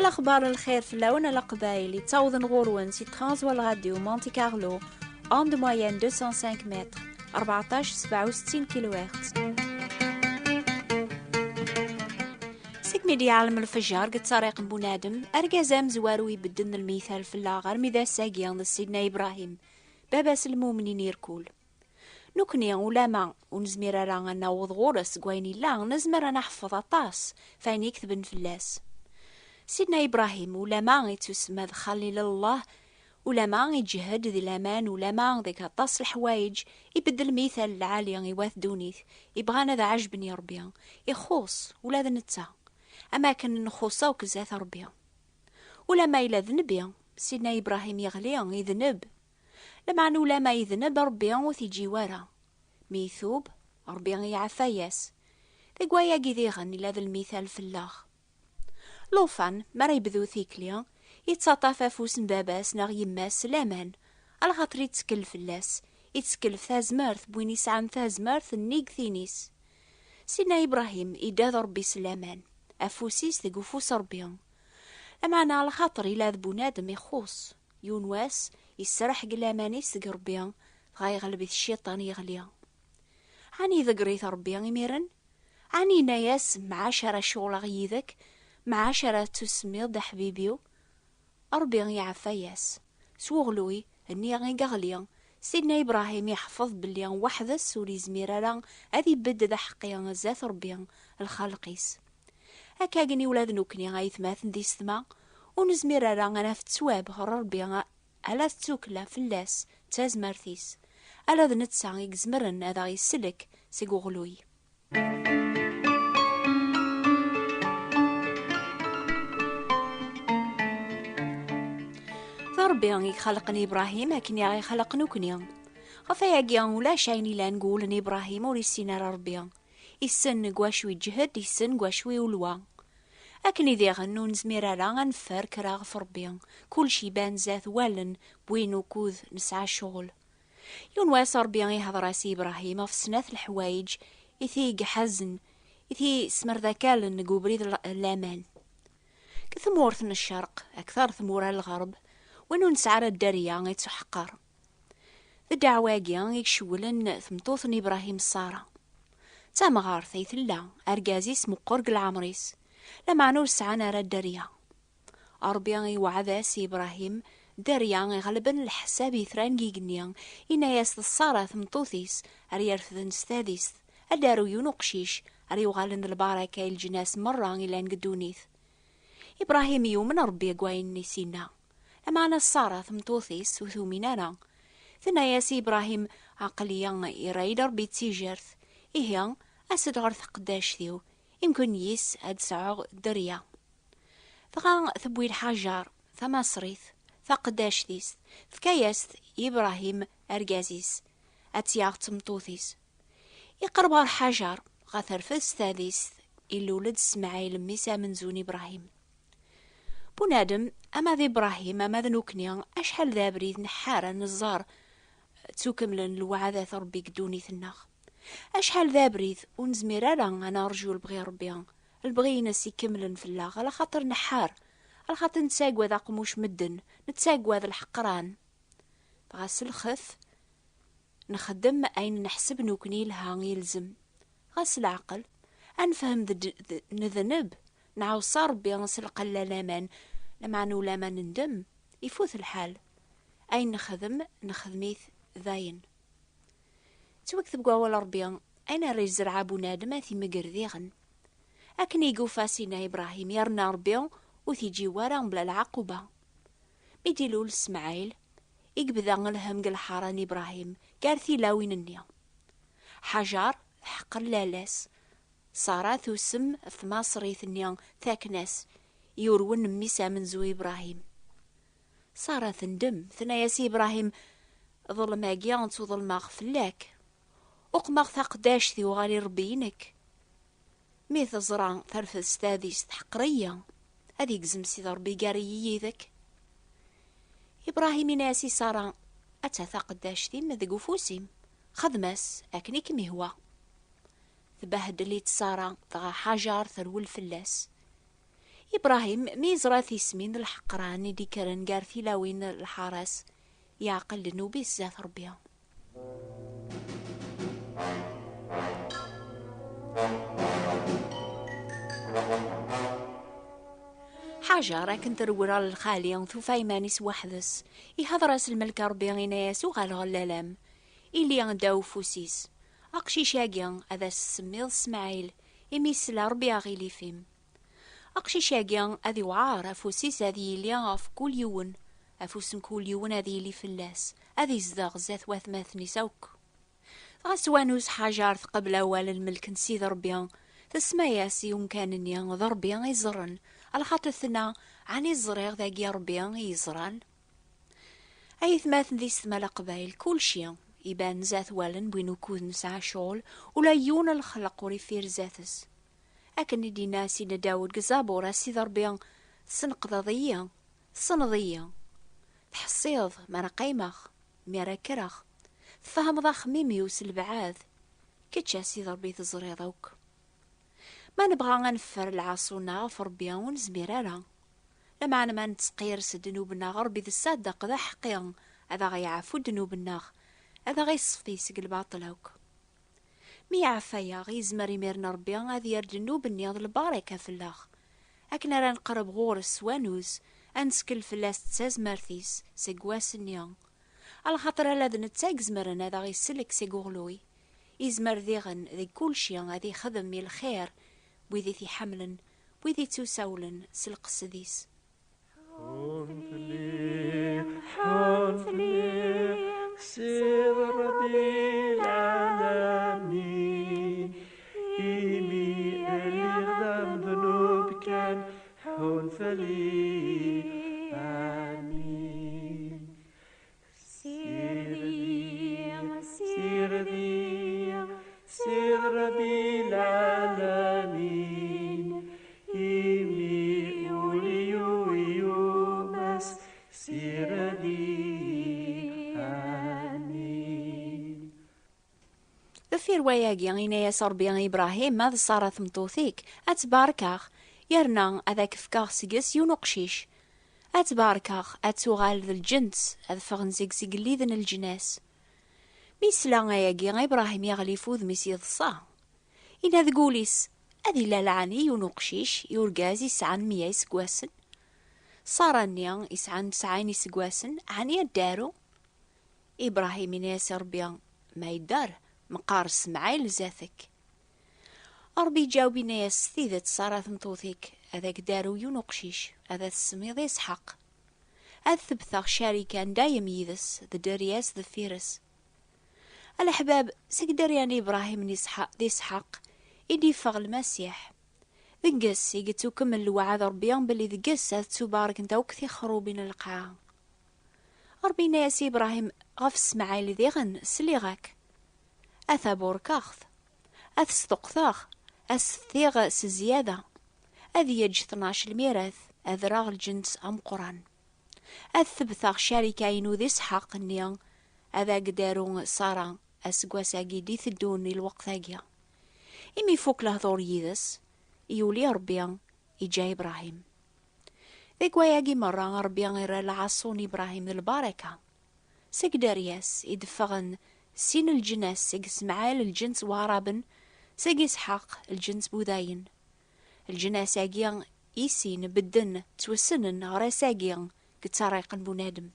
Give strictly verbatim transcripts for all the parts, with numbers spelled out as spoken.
Axbar n lxir fell-awen a Leqbayel, yettawḍen ɣur-wen si Transwal Radio Monte Carlo, onde moyenne deux cent cinq mètres, rbeɛṭac sebɛa u settin kilohertz. Segmi d-yeɛlem lfejer deg ṭṭariq n bunadem, argaz amezwaru ibedden lmital fell-aɣ armi d ass-agi d Sidna Ibrahim, baba-s n lmumnin irkul. Nekni, ulama ur nezmir ara ad naweḍ ɣur-s deg wayen illa, nezmer ad neḥfeḍ aṭas f ayen iketben fell-as. Sidna Ibrahim, ulama ittusemma d Xalil Allah, ulama iǧehhed di laman, ulama deg aṭas leḥwayeǧ, ibeddel mital lɛali i wat ddunit, ibɣan ad ɛejben i Ṛebbi, ixuṣ ula d netta, am akken nxuṣ akk zdat Ṛebbi. Ulama yella d nnbi, Sidna Ibrahim yeɣli, idneb. Lameɛna ulama idneb, Ṛebbi ur t-iǧi wara. Mi itub, Ṛebbi iɛeffa-yas. Deg wayagi diɣen illa d lmital fell-aɣ. Lufan, mi ara yebdu tikli, yettaṭṭaf afus n baba-s neɣ yemma-s s laman, alaxaṭer ittkel fell-as, ittkel f tazmert n win isɛan tazmert nnig tin-is. Sidna Ibrahim idda d Ṛebbi s laman, afus-is deg ufus Ṛebbi. Lameɛna alaxaṭer illa d bunadem ixuṣ. Yiwen wass, iserreḥ deg laman-is deg Ṛebbi, dɣa yeɣleb-it cciṭan, yeɣli. Ɛni iḍegger-it Ṛebbi imiren? Ɛni yenna-yas, "Mɛac ara ceɣleɣ yid-k? Mɛac ara tusemmiḍ d aḥbib-iw?" Ṛebbi iɛeffa-yas. S uɣluy-nni i yeɣli, Sidna Ibrahim iḥfeḍ belli weḥd-s ur yezmir ara ad ibedded aḥeqqi zdat Ṛebbi, lxaliq-is. Akkagi i ula d nekni, aytmaten d yessetma, ur nezmir ara ad naf ttwab ɣer Ṛebbi, ala d tukkla fell-as, d tazmert-is. Ala d netta i izemren ad aɣ-isellek seg uɣluy. D Ṛebbi i ixelqen Ibrahim akken i aɣ-ixleq nekni. Ɣef wayagi, ulac ayen ilan deg wul n Ibrahim ur issin ara Ṛebbi. Issen deg wacu iǧhed, issen deg wacu iwelwa. Akken i diɣen ur nezmir ara ad neffer kra ɣef Ṛebbi, kullec iban zdat wallen n win ukud nesɛa ccɣel. Yiwen wass Ṛebbi ihder-as i Ibrahim ɣef snat leḥwayeǧ i t-iḥazen, i t-ismerdakalen deg ubrid l-, n laman. Deg tmurt n ccerq, akter tmura n lɣerb, win ur nesɛi ara dderya ittuḥeqqer. D ddeɛwa-agi i icewwlen tmeṭṭut n Ibrahim, Ṣara. D tamɣart ay tella, argaz-is meqqer deg leɛmer-is, lameɛna ur sɛan ara dderya. Ṛebbi iweɛɛed-as i Ibrahim dderya iɣelben leḥsab yetran deg igenni, yenna-yas d Ṣara tmeṭṭut-is ara yerfden s tadist, ad d-aru yiwen uqcic ara yuɣalen d lbaraka i leǧnas merra ilan deg ddunit. Ibrahim yumen Ṛebbi deg wayen i s-yenna. Lameɛna Ṣara, tmeṭṭut-is, ur tumin ara. Tenna-yas i Ibrahim, "Aql-iyi irra-yi-d Ṛebbi d tijert. Ihi, as-d ɣer tqeddact-iw, imken yis ad sɛuɣ dderya." Dɣa tewwi-d Ḥajar, tamaṣrit, taqeddact-is, tefka-yas-t i Ibrahim, argaz-is, ad tt-yaɣ d tmeṭṭut-is. Iqerreb ɣer Ḥajar, dɣa terfed s tadist, ilul-d Smaɛil, mmi-s amenzu n Ibrahim. Bunadem, ama d Ibrahim, ama d nekni, acḥal d abrid nḥar ad neẓẓar ttukemlen lweɛdat n Ṛebbi deg ddunit-nneɣ. Acḥal d abrid ur nezmir ara ad nerǧu lebɣi n Ṛebbi, lebɣi-ines ikemlen fell-aɣ, ala xaṭer nḥar, ala xaṭer nettagad aqemmuc n medden, nettagad lḥeqran. Dɣa s lxef, nxeddem ayen neḥseb nekni yelha, yelzem. Ɣas leɛqel, ad nefhem d, d, nedneb, nɛawṣa Ṛebbi s lqella laman, lameɛna ulama nendem, ifut lḥal. Ayen nexdem, nexdem-it dayen. Ttwakteb deg wawal Ṛebbi, ayen ara yezreɛ bunadem ad t-imegger diɣen. Akken i yufa Sidna Ibrahim, yerna Ṛebbi ur t-iǧi wara mebla lɛaquba. Mi d-ilul Smaɛil, i yebda lhemm deg lḥara n Ibrahim gar tilawin-nni. Ḥajar tḥeqqer lalla-s, Ṣara tusem ɣef tmaṣrit-nni takken-as i urwen n mmi-s amenzu Ibrahim. Ṣara tendem, tenna-yas i Ibrahim, "Ḍelm-agi ttuḍelmeɣ fell-ak. Uqmeɣ taqeddact-iw ɣer irebbi-inek. Mi teẓra terfed s tadist, tḥeqqer-iyi. Ad igzem Sidi Ṛebbi gar-iyi yid-k." Ibrahim yenna-yas i Ṣara, "Atta taqeddact-im deg ufus-im. Xdem-as akken i kem-ihwa." Tbehdel-itt Ṣara, dɣa Ḥajar terwel fell-as. Ibrahim mi yeẓra tismin d lḥeqran i d-ikkren gar tilawin n lḥaṛa-s, yeɛqel ddnub-is zdat Ṛebbi. Ḥaǧer akken terwel ɣer lxali, tufa iman-is weḥd-s. Iḥeḍer-as lmelk Ṛebbi, inna-yas: "Uɣal ɣer lalam, ili ddaw ufus-is. Aqcic-agi ad as-tsemmiḍ Smaɛil, imi yesla Ṛebbi aɣilif-im." Aqcic-agi ad iwɛer, afus-is ad yili ɣef kul yiwen, afus n kul yiwen ad yili fell-as, ad izdeɣ zdat watmaten-is akk. Dɣa s wanuz Ḥajar tqabel awal n lmelk n Sidi Ṛebbi, tesma-yas i umkan-nni d Ṛebbi i ẓerren, alaxaṭer tenna: "Ɛni ẓriɣ dagi Ṛebbi i yeẓran?" Ay atmaten d isetma Leqbayel, kulci iban zdat wallen n win ukud nesɛa ccɣel, ula yiwen n lxelq ur iffir zdat-s. Akken i d-yenna Sidna Dawed deg Zabur: "A Sidi Ṛebbi, tesneqdeḍ-iyi, tessneḍ-iyi. Teḥṣiḍ mi ara qqimeɣ, mi ara kkreɣ. Tfehmeḍ axemmim-iw s lebɛad. Kečč, a Sidi Ṛebbi, teẓriḍ akk." Ma nebɣa ad neffer lɛaṣu-nneɣ ɣef Ṛebbi, ur nezmir ara. Lameɛna ma nettqir s ddnub-nneɣ, Ṛebbi d ṣṣadeq, d aḥeqqi, ad aɣ-yeɛfu ddnub-nneɣ, ad aɣ-iṣeffi seg lbaṭel akk. Mi iɛfa-yaɣ, yezmer imiren Ṛebbi ad yerr ddnub-nni d lbaraka fell-aɣ, akken ara nqerreb ɣur-s s wanuz, ad nettkel fell-as d tazmert-is seg wass-nni, alaxaṭer ala d netta i izemren ad aɣ-isellek seg uɣluy. Izmer diɣen deg kulci ad ixdem i lxir n wid i t-iḥemmlen, n wid ittusawlen s lqesd-is. Ḥunn fell-i, ḥunn fell-i, Sidi Ṛebbi lɛalamin, imi lliɣ d amednub kan, ḥunn fell-i, amin. Sidi, Sidi, Sidi Ṛebbi lɛalamin, imi ul-iw yumes, Sidi, amin. Deffir wayagi, yenna-yas Ṛebbi i Ibrahim: "Ma d Ṣara tmeṭṭut-ik, ad tt-barkeɣ, yerna ad ak-fkeɣ seg-s yiwen uqcic. Ad tt-barkeɣ, ad tuɣal d lǧens, ad ffɣen seg-s igelliden n leǧnas." Mi yesla ayagi, Ibrahim yeɣli f wudem-is yeḍsa. Yenna deg wul-is: "Ad ilalɛen i yiwen uqcic, i urgaz yesɛan meyya iseggasen? Ṣara-nni yesɛan tesɛin iseggasen, ɛni ad d-taru?" Ibrahim yenna-yas i Ṛebbi: "Ma yedder, meqqar Smaɛil zdat-k." Ṛebbi iǧaweb, yenna-yas: "S tidet, Ṣara tmeṭṭut-ik ad ak-d-aru yiwen uqcic, ad as-tsemmiḍ Isḥaq. Ad tebteɣ ccarika n dayem yid-s, d dderya-s deffir-s." A leḥbab, seg dderya n Ibrahim n Isḥa-, d Isḥaq i d-iffeɣ Lmasiḥ. Deg-s i yettukemmel lewɛad Ṛebbi belli deg-s ad ttubarkent akk tixrubin n lqaɛa. Ṛebbi yenna-yas i Ibrahim: "Ɣef Smaɛil diɣen sliɣ-ak. Ad t-burkeɣ, ad t-sṭuqteɣ, ad s-ftiɣ s zzyada, ad yeǧǧ tnac lmirat, ad rreɣ lǧens ameqqran. Ad tebteɣ ccarika-inu d Isḥaq-nni, ad ak-d-aru Ṣara aseggas-agi d-iteddun i lweqt-agi." Imi ifuk lehdur yid-s, yuli Ṛebbi, iǧǧa Ibrahim. Deg wayagi merra, Ṛebbi irra lɛaṣu n Ibrahim d lbaraka. Seg dderya-s i d-ffɣen sin n leǧnas, seg Smaɛil lǧens Waɛraben, seg Isḥaq lǧens Budayen. Leǧnas-agi i sin bedden ttwassnen ɣer ass-agi deg ṭṭariq n bunadem.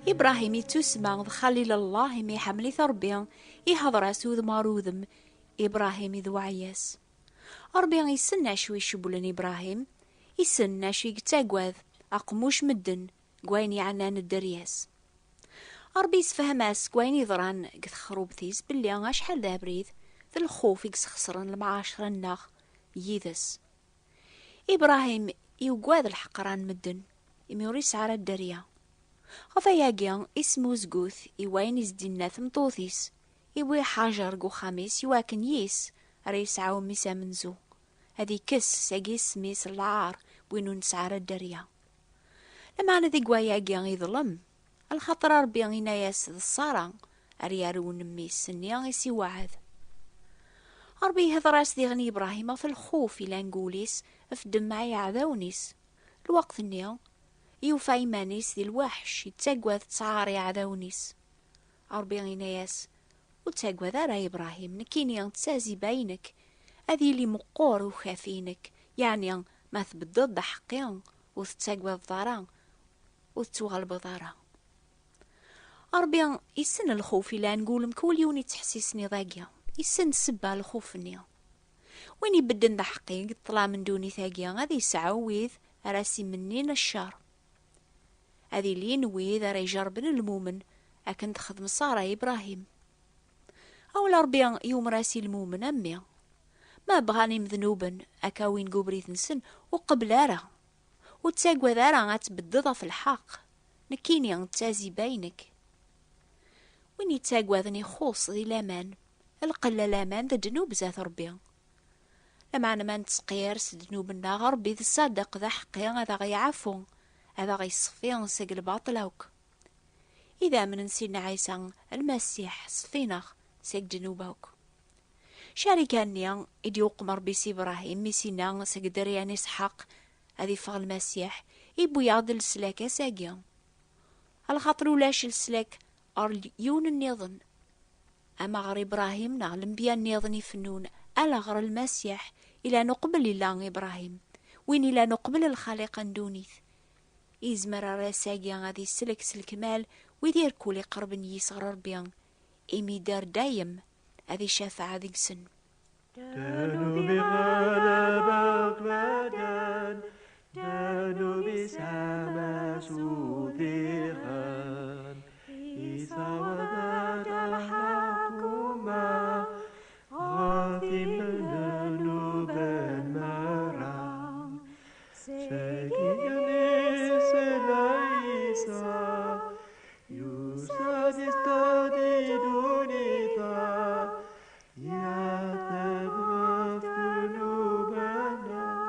Ibrahim ittusma d Xalil Allah imi iḥemmel-it Ṛebbi, ihḍer-as udem ɣer udem, Ibrahim idewɛeɛ-as. Ṛebbi issen acu icewwlen Ibrahim, issen acu i yettagad aqemmuc medden deg wayen yeɛnan dderya-s. Ṛebbi yessefhem-as deg wayen yeḍran deg texrubt-is belli acḥal d abrid d lxuf i yesxeṣren lemɛacra-nneɣ yid-s. Ibrahim yugad lḥeqra n medden, imi ur yesɛi ara dderya. Ɣef wayagi, ismuzgut i wayen i s-d-tenna tmeṭṭut-is, iwwi Ḥajer deg uxxam-is iwakken yis ara yesɛu mmi-s amenzu, ad ikkes seg yisem-is lɛar win ur nesɛi ara dderya. Lameɛna deg wayagi iḍlem, Lxaṭer Ṛebbi yenna-yas d Ṣara ara yerwen mmi-s-nni i s-iweɛɛed. Ṛebbi ihder-as diɣen i Ibṛahim ɣef lxuf ilan deg wul-is, ɣef ddemma iɛdawen-is. Lweqt-nni, yufa iman-is di lweḥc, yettagad ttɛar iɛdawen-is. Ṛebbi yenna-yas: "Ur ttagad ara, Ibṛahim, nekkini d taziba-inek, ad yili meqqer ukafi-inek, yeɛni ma tbeddeḍ-d aḥeqqi, ur tettagadeḍ ara, ur tettwaɣelbeḍ ara." Ṛebbi issen lxuf ilan deg wul mkul yiwen yettḥessisen i dagi. Issen ssebba n lxuf-nni. Win ibedden d aḥeqqi deg ṭṭlam n ddunit-agi, ad yesɛu wid ara s-imennin ccer. Ad ilin wid ara ijerrben lmumen, akken texdem Ṣara i Ibṛahim. Awal Ṛebbi yumer-as i lmumen a mmi. Ma bɣan imednuben ad k-awin deg ubrid-nsen, ur qebbel ara. Ur ttagad ara ad tbeddeḍ ɣef lḥeqq. Nekkini d taziba-inek. Win yettagaden ixuṣ di laman. Lqella laman d ddnub zdat Ṛebbi. Lameɛna ma nettqir s ddnub-nneɣ, Ṛebbi d ṣṣadeq d aḥeqqi ad aɣ-iɛafu, ad aɣ-iṣeffi seg lbaṭel akk. Idammen n Sidna Ɛisa Lmasiḥ ṣeffin-aɣ seg ddnub akk. Ccarika-nni i d-yuqem Ṛebbi s Ibṛahim, mi s-inna seg dderya n Isḥaq ad iffeɣ Lmasiḥ, iwwi-yaɣ-d leslak ass-agi. Lxaṭer ulac leslak ɣer yiwen nniḍen, ama ɣer Ibṛahim neɣ lenbiya nniḍen ifennun, ala ɣer Lmasiḥ ilan uqbel illa Ibṛahim, win ilan uqbel lxaliqa n ddunit. Izmer ar ass-agi ad isellek s lekmal wid irkul iqerben yis ɣer Ṛebbi, imi dar dayem ad icafeɛ deg-sen. Ddnub iɣleb akk medden, ddnub isɛa ammas ur diɣen, issaweḍ-d lḥukuma ɣef imednuben merra. Seg igenni s Ɛisa, yusa-d isṭad i ddunit-a, yeɛteb ɣef ddnub-nneɣ,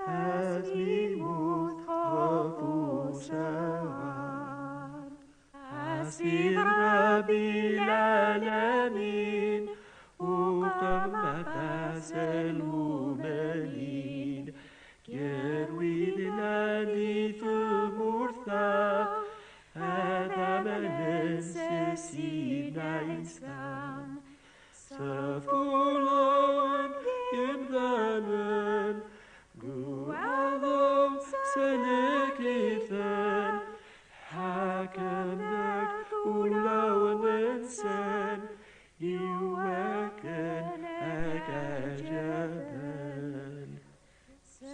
asmi yemmut ɣef usaɣar. A Ssid Ṛebbi lɛalamin, uqem aṭas n lmumnin, gar wid llan di tmurt-a, ad amnen s Sidna Ɛisa. Sefullen imdanen, guɛḍen, sellek-iten, ḥakem deg ulawen-nsen, iwakken ad k-ɛjaben.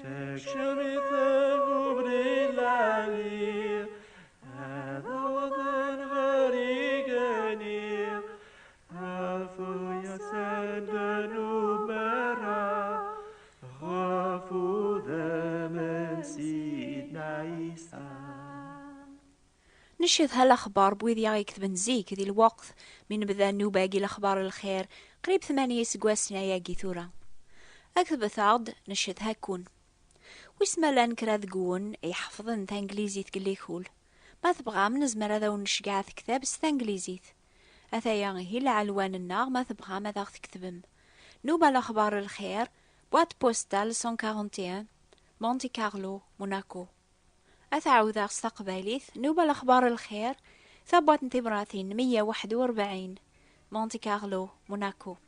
Sekcem-iten ubrid lɛali, ad awḍen ɣer igenni, ɛfu-yasen ddnub merra, ɣef udem n Sidna Ɛisa. Ncedha lexbar n wid i aɣ-iketben zik di lweqt mi nebda nnuba-agi, lexbar n lxir, qrib tmanya iseggasen ayagi tura. Ketbet-aɣ-d, ncedha-ken. Wis ma llan kra deg-wen iḥefḍen tanglizit deg likul? Ma tebɣam, nezmer ad awen-nceggeɛ tektab s tanglizit. Ataya ihi lɛelwan-nneɣ, ma tebɣam ad aɣ-tketbem. Nnuba lexbar n lxir, boîte postale cent quarante et un, Monte Carlo, Monaco. Ad t-ɛawdeɣ s taqbaylit: Nnuba lexbar n lxir, tabwaṭ n tibratin meyya u waḥed u rebɛin, Monte Carlo, Monaco.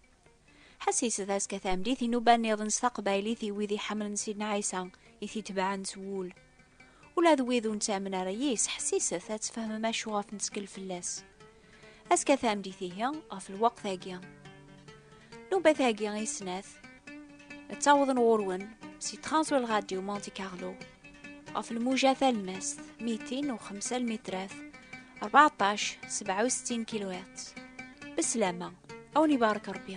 Ḥessiset azekka tameddit i nnuba nniḍen s taqbaylit i wid iḥemmlen Sidna Ɛisa, i t-itebɛen s wul. Ula d wid ur nettamen ara yis, ḥessiset ad tfehmem acu ɣef nettkel fell-as. Azekka tameddit ihi, ɣef lweqt-agi. Nnubat-agi i snat ttawḍen ɣur-wen si Transworld Radio Monte Carlo, ɣef lmuja talemmast mitin u xemsa lmitrat, rbeɛṭac sebɛa u settin kilohertz. Beslama, a wen-ibarek Rebbi.